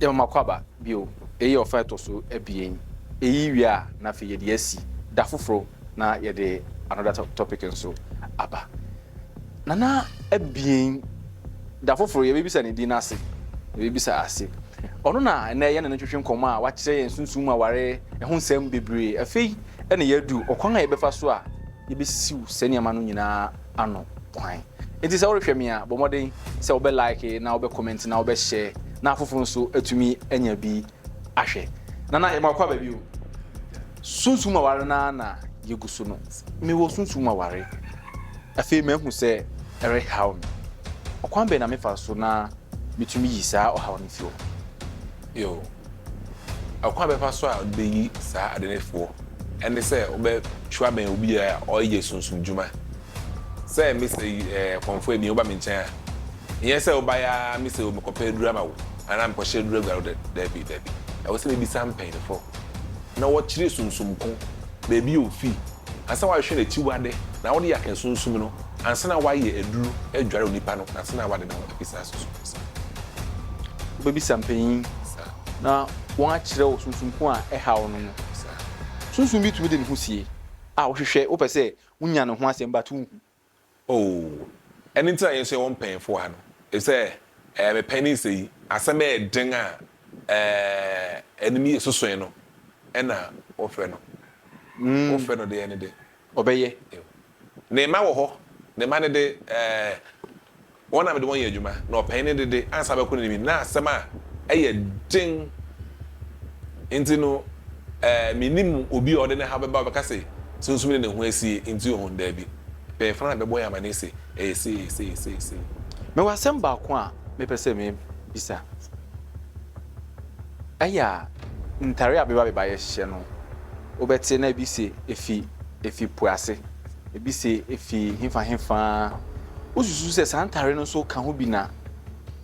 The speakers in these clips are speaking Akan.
Yɛma mo akwaaba bio. Eyi yɛ ɔfa a ɛtɔ so abien. Eyi wie a, na afei yɛde asi da foforo na yɛde another topic nso aba. Nana abien, da foforo yɛbɛbisa ne din ase, yɛbɛbisa ase. Ɔno na ɛnnɛ yɛne no twetwe nkɔmmɔ a wakyerɛ yɛn sunsum mu aware ho nsɛm bebree. Afei na yɛadu ɔkwan a yɛbɛfa so a yɛbɛsiw saa nneɛma no nyinaa ano kwan. Enti sɛ worehwɛ me a, bɔ mmɔden sɛ wobɛ like na wobɛ comment na wobɛ share na afoforo nso atumi anya bi ahwɛ. Nana, yɛma wo akwaaba bio. Sunsum aware no ara na yɛgu so no. Mewɔ sunsum aware. Afei mahu sɛ ɛrehaw me. Ɔkwan bɛn na mefa so na metumi yi saa ɔhaw no fi hɔ? Yoo. Ɔkwan a bɛfa so a wode beyi saa ade no afi hɔ ne sɛ wobɛtwe abɛn obi a ɔyɛ sunsumdwuma. Sɛ mese yi eh, kɔmfo abien woba me nkyɛn a, nyɛ sɛ wobae ara mese o mekɔpɛ aduru ama wo anaa mekɔhyɛ aduru aguare wo, dabi, dabi. Ɛwɔ sɛ mebisa mpanyinfo na wɔkyerɛ sunsum ko, baabi a ofi, ansa wɔahwehwɛ n'akyiwade na wɔde aka sunsum no ansa na wɔayɛ aduru adware onipa no ansa na wɔade ne ho afi saa sunsum no sa. Wobɛbisa mpanyin na wɔakyerɛ wo sunsum ko a ɛhaw no no. Sunsum bi tumi de ne ho sie a wohwehwɛ, wopɛ sɛ Wonya ne ho asɛm but wonhu. Oh, ɛno nti na yɛn nso yɛwɔ mpanyimfo wɔ ha no. Efisɛ ɛɛ me panin sɛ yi, asɛm a ɛyɛ den a ɛɛ anim yɛ sosoe no ɛna wɔfrɛ no. Wofrɛ no de ɛne de. Ɔbɛyɛ. Ne mma wɔ hɔ, ne mma no de ɛɛ Wɔn na mede wɔn yɛ adwuma, na ɔpanyin no de de, ansa bɛkɔ n'anim, na asɛm a ɛyɛ den nti no, eh, minnim obi a ɔde ne haw bɛba a ɔbɛka se, Sunsum de ne ho asie nti ohu no. Dabi. Mpanyimfo no na bɛbɔ yɛn amanneɛ se, ɛyɛ sei, ɛyɛ sei, ɛyɛ sei, ɛyɛ sei. Mewɔ asɛm baako a mepɛ sɛ mibisa. Ɛyɛ a ntare a beba beba yɛhyehyɛ no, wobɛte na ebi se efi efi po ase. Ebi se efi hefa hefa. Wosusu sɛ saa ntare no nso ka ho bi na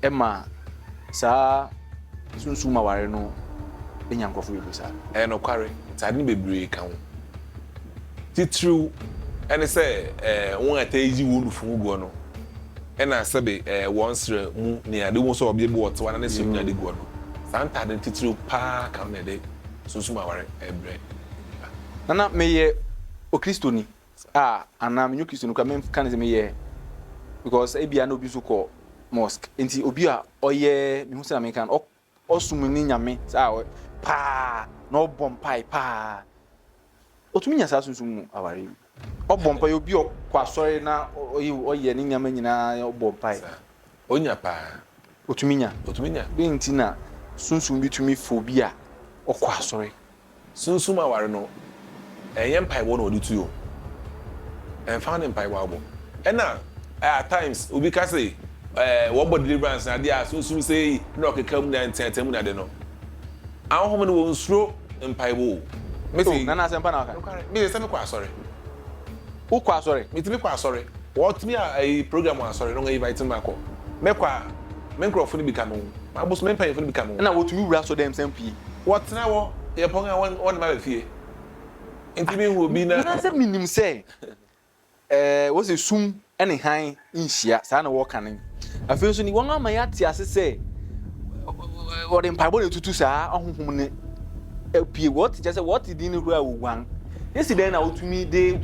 ɛma saa sunsum aware no nya nkurɔfo bebree saa? Ɛyɛ nokware, ntade no bebree ka ho. Titiriw ne sɛ wɔn a ɛtaa yi wɔn nufu ho guɔ no na sɛbe wɔn srɛ mu ne ade. Wohu sɛ ɔbea bi wɔ tew anaa ne srɛ mu ne ade guɔ no, saa ntade no titiriw paa ka ho na ɛde sunsum aware brɛ nnipa. Nana, meyɛ Okristoni a anaa menyɛ Okristoni koraa menka no sɛ meyɛ because ebia na obi nso kɔ mosque nti obi a ɔyɛ mehu sɛ na menka no ɔsom ne nyame saa paa na ɔbɔ mpae paa otumi nya saa sunsum mu aware yi ɔbɔ mpae obi ɔkɔ asɔre na ɔyɛ ɔyɛ ne nneɛma nyinaa ɔbɔ mpae onya paa otumi nya otumi nya dɛn nti na sunsum bi tumi fa obi a ɔkɔ asɔre Sunsum aware no, ɛnyɛ mpaebɔ na wɔde tu o. Ɛmfa ho ne mpaebɔ a wobɔ. Ɛna at times obi ka se wɔbɔ deliverance na adeɛ a sunsum sei na ɔkeka mu na nteatea mu na ade no. Ahonhom no wɔnsuro mpaebɔ o. Me se, oh, Nana asɛmpa na waka. Nokware, me se sɛ mekɔ asɔre. Wokɔ asɔre? Metumi kɔ asɔre. Wɔtumi a ɛyi program wɔ asɔre na wɔn invite me makɔ. Mɛkɔ a, me nkorɔfo no bi ka me ho. M'abosom, me mpanyinfo no bi ka me ho. Ɛna wɔtumi wura asɔrdan mu san pue. Wɔtena hɔ, yɛpɔn a wɔne me aba fie. Nti menhu obi na. Na sɛ menim sɛ ɛɛ wɔse sum ne hann nhyia, saa na wɔka no. Afei nso ne wɔn ama yɛate ase sɛ wɔde mpaebɔ na etutu saa ahonhom no apue. Wɔte kyerɛ sɛ wɔte din no koraa wɔguan. Esi dɛn na wotumi de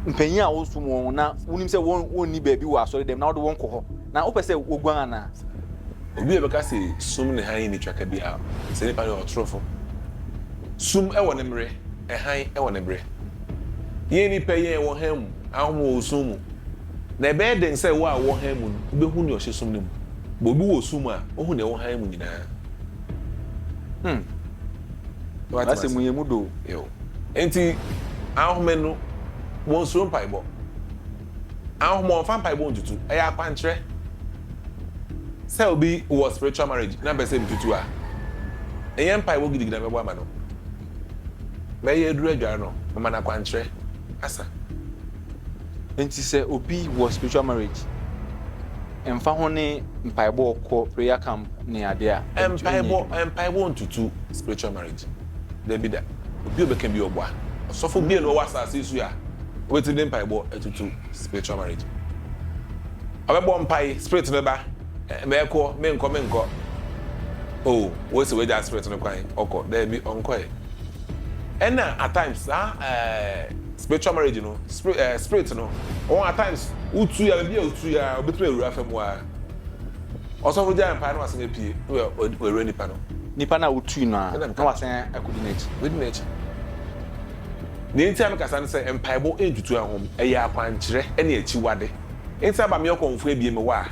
mpanyin a wosom wɔn na wonim sɛ wɔn wɔnni baabi wɔ asɔre dɛm na wode wɔn kɔ hɔ na wopɛ sɛ woguan anaa? Obi a ɔbɛka se sum ne hann nni twaka biara, saa nipa no yɛ ɔtorofo. Sum wɔ ne mmere, hann wɔ ne bere. Yɛn nnipa yi, yɛn wɔ hann mu, ahonhom wɔ sum mu. Na ɛbɛyɛ den sɛ wo a wowɔ hann mu no, wubehu nea ɔhyɛ sum no mu. But obi wɔ sum mu a, ohu nea ɛwɔ hann mu nyinaa. Hmm. Wate W'asɛm mu m'ase? yɛ mu dɔ o. Yo. Enti, ahome no, wɔnsuro mpaebɔ. Ahome, wɔmfa mpaebɔ ntutu. Ɛyɛ akwankyerɛ. Sɛ obi wɔ spiritual marriage na mpɛ sɛ metutu a, ɛnyɛ mpaebɔ gidigidi na mɛbɔ ama no. Mɛyɛ aduru adware no, mama no akwankyerɛ. Asa. Enti sɛ obi wɔ spiritual marriage, ɛmfa ho ne mpaebɔ ɔkɔ prayer camp ne ade a, ɛnyɛ Mpaebɔ, adwuma. mpaebɔ ntutu spiritual marriage. Dabi da. Obi a ɔbɛka bi ɔboa. Ɔsɔfo bi a na ɔwɔ asase yi so a, obetumi de mpaebɔ atutu spiritual marriage. Ɔbɛbɔ mpae, spirit no bɛba, mɛkɔ, menkɔ, menkɔ. Oh, wose wagya spirit no kwan ɔkɔ, daabi ɔnkɔɛ. Ɛna at times saa eh, spiritual marriage no, spirit, eh, spirit no, wɔn at times wotu ya baabi a wotu ya obetumi awura fam waa. Ɔsɔfo gyae mpae na wasan apue na wawura nipa no. Nipa no a wotui no a, na wasan akodi n'akyi. Wadi n'akyi. Nea enti a meka saa ne sɛ mpaebɔ ntutu ahom, ɛyɛ akwankyerɛ ne akyiwade. Enti aba me ɔkɔmfo abie me wɔ a,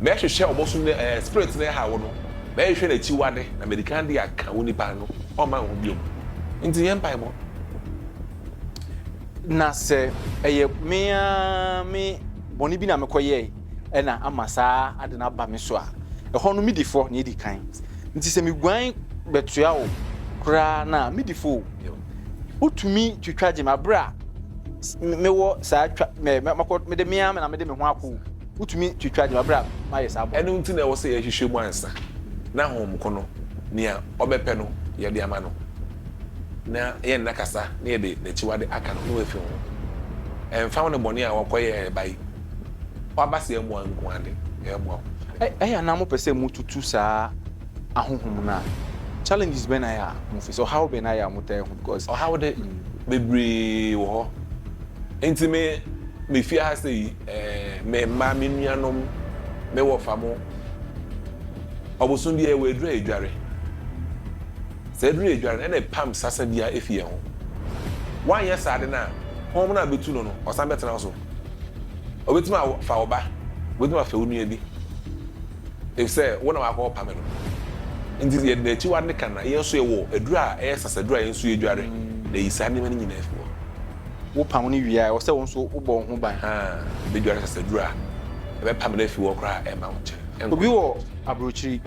mɛhwehwɛ ɔbosom no ɛɛ spirit no ɛha wo no, mɛhwehwɛ n'akyiwade na madi kan de aka wo nipa no, ɔmma wo ho biom. Enti nyɛ mpaebɔ. Na sɛ ɛyɛ me ara me bɔne bi na mekɔyɛe na ama saa ade no aba me so a, ɛhɔ no midi fɔ nea edi kan. Nti sɛ miguan bɛtoa wo koraa no a, midi fɔ o. Wotumi twitwa gye me bere a mewɔ saa twa mɛkɔ mede me ara na mede me ho akɔ o. Wotumi twitwa gye me bere a mayɛ saa bɔne. Ɛno nti na ɛwɔ sɛ yɛhwehwɛ mu ansa na Honhom ko no, nea ɔbɛpɛ no, yɛde ama no, na yɛnna kasa na yɛde n'akyiwade aka no na wafi ho. Ɛmfa ho ne bɔne a wakɔyɛ ba yi, waba sɛ yɛmmoa nko ara de, yɛbɛboa wo. Ɛyɛ a na mopɛ sɛ motutu saa ahonhom no a, challenges bɛn na ɛyɛ a mo face? Ɔhaw bɛn na ɛyɛ a motaa hu because. Ɔhaw de, bebree wɔ hɔ. Enti me, me fie ha sei, eh, me mma, me nuanom, me wɔfa mo, ɔbosom biara yɛwɔ aduru a yɛdware. Saa aduru a yɛdware no, ɛna ɛpam sasa biara fi yɛn ho. Woanyɛ saa ade no a, honhom no a bɛtu no no, ɔsan bɛtena wo so. Ɔbɛtumi afa wo ba, ɔbɛtumi afa wo nua bi, efisɛ wo na wakɔ ɔpame no. Nti yɛde n'akyiwade no ka no a, yɛn nso yɛwɔ aduru a ɛyɛ sasaduru a yɛn nso yɛdware na ɛyi saa nneɛma no nyinaa fi hɔ. Wopam no wie a, ɛwɔ sɛ wo nso wobɔ wo ho ban. Ahaa, bɛdware sasaduru a ɛbɛpam no afi hɔ koraa a ɛmma wo nkyɛn. Ɛnkɔ Obi wɔ aburokyiri,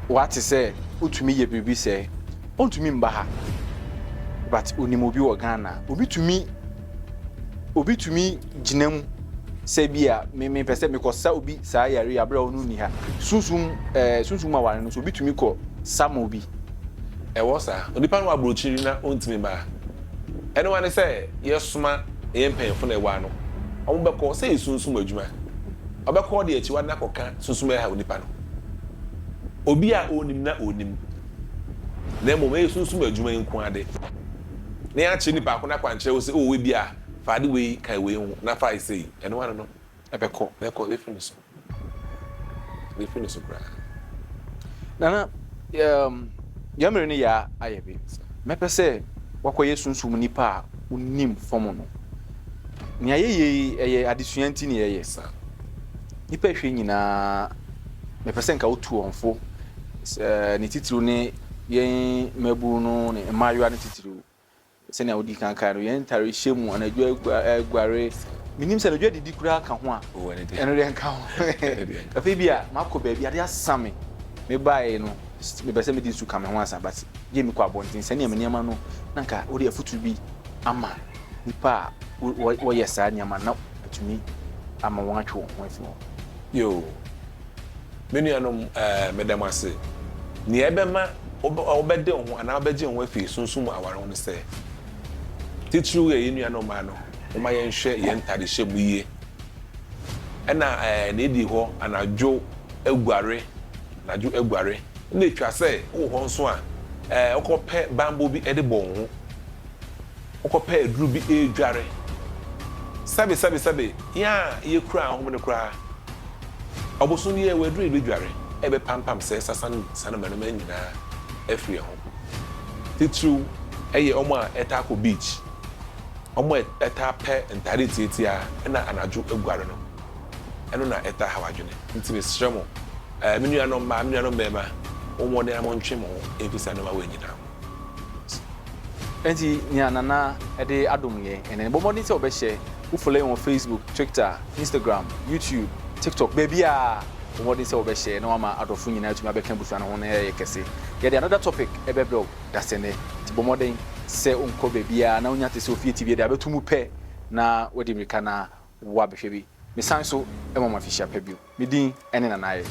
wate sɛ wotumi yɛ biribi sɛɛ, ɔntumi mba ha but onim obi wɔ Ghana, obi tumi obi tumi gyina mu sɛ bi a me mepɛ sɛ mekɔsa obi saa yare yi abere a ɔno nni ha. Sunsum ɛɛ sunsum mu aware no nso obi tumi kɔ sa ma obi. Ɛwɔ saa. Onipa no wɔ aburokyiri na ɔntumi mma ha. Ɛno ara ne sɛ yɛsoma yɛn mpanyimfo na ɛwɔ ano. Wɔbɛkɔ, sɛ ɛyɛ sunsum adwuma. Ɔbɛkɔ de akyiwade no akɔka sunsum a ɛhaw onipa no. Obi a ɔnnim na ɔnnim. Na mmom ɛyɛ sunsum adwuma yi nko ara de. Na yɛakyerɛ nipa ko no akwankyerɛ wo sɛ, oh, ebia fa ade wei ka wei ho na fa ayɛ sei. Ɛno ara no. Ɛbɛkɔ. Ɛbɛkɔ, ɛbɛfiri ne so. Ɛbɛfiri ne so koraa. Nana, um, yɛn mmere no yɛ ayɛ bi. Mɛpɛ sɛ wakɔyɛ sunsum nipa a wonim fam no. Nea yɛyɛ yi, ɛyɛ adesua nti na yɛyɛ. Nnipa ɛhwɛ nyinaa, mɛpɛ sɛ nka wotu wɔn fo, ne titiriw ne yɛn mmabun no ne mmaayewa no titiriw. Sɛnea wodii kan kae no, yɛn ntare hyɛ mu, anadwo aguare, minnim sɛ anadwo adidi koraa ka ho a, ɛno deɛ nka ho. Afei bi a makɔ baabi, ade asa me, mebae no, mepɛ sɛ mede nsu ka me ho ansa, but gye mekɔ abɔnten, sɛnea me nneɛma no, na nka wode afotu bi ama nnipa a wɔyɛ saa nneɛma no na atumi ama wɔatwe wɔn ho afi ho. Yoo. Me nuanom, meda mo ase. Nea ɛbɛma wobɛde wo ho anaa wobɛgye wo ho afi sunsum mu aware ho ne sɛ, titiriw yɛ yɛn nuanom mmaa no, momma yɛnhwɛ yɛn ntadehyɛ mu yie. Ɛna nea edi hɔ, anadwo aguare, anadwo aguare. Ɛna etwa sɛ wowɔ hɔ nso a, wokɔpɛ bammɔ bi de bɔ wo ho. Wokɔpɛ aduru bi redware. Sɛbe, sɛbe, sɛbe, yɛn a yɛkura ahom no koraa, ɔbosom yi yɛwɔ aduru a yɛbɛdware a ɛbɛpampam sɛɛ sasa ne saa nnoɔma nnoɔma nyinaa afiri yɛn ho. Titiriw yɛ wɔn a ɛtaa kɔ beach, wɔn a ɛtaa pɛ ntaade tiatia na anadwo aguare no, ɛno na ɛtaa haw adwene. Nti mesrɛ mo, me nuanom mmaa, me nuanom mmarima, mommɔ mmɔden na montwe mo ho mfi saa nnoɔma wei nyinaa ho. Enti nea Nana de adom yɛn ɛnnɛ no, bɔ mmɔden sɛ wobɛhyɛ. Wo follow yɛn wɔ Facebook, Twitter, Instagram, YouTube, TikTok, baabiara. Bɔ mmɔden sɛ wobɛhyɛ na wama adɔfo nyinaa atumi abɛka abusua no ho na yɛayɛ kɛse. Yɛde another topic bɛbrɛ wo dasɛnnɛ. Nti bɔ mmɔden sɛ wonkɔ baabiara na wonya te sɛ Ofie TV de abɛto mu pɛ na woadi mmirika na woabɛhwɛ bi. Mesan so ma mo afihyia pa bio. Me din ne Nana Ayɛ.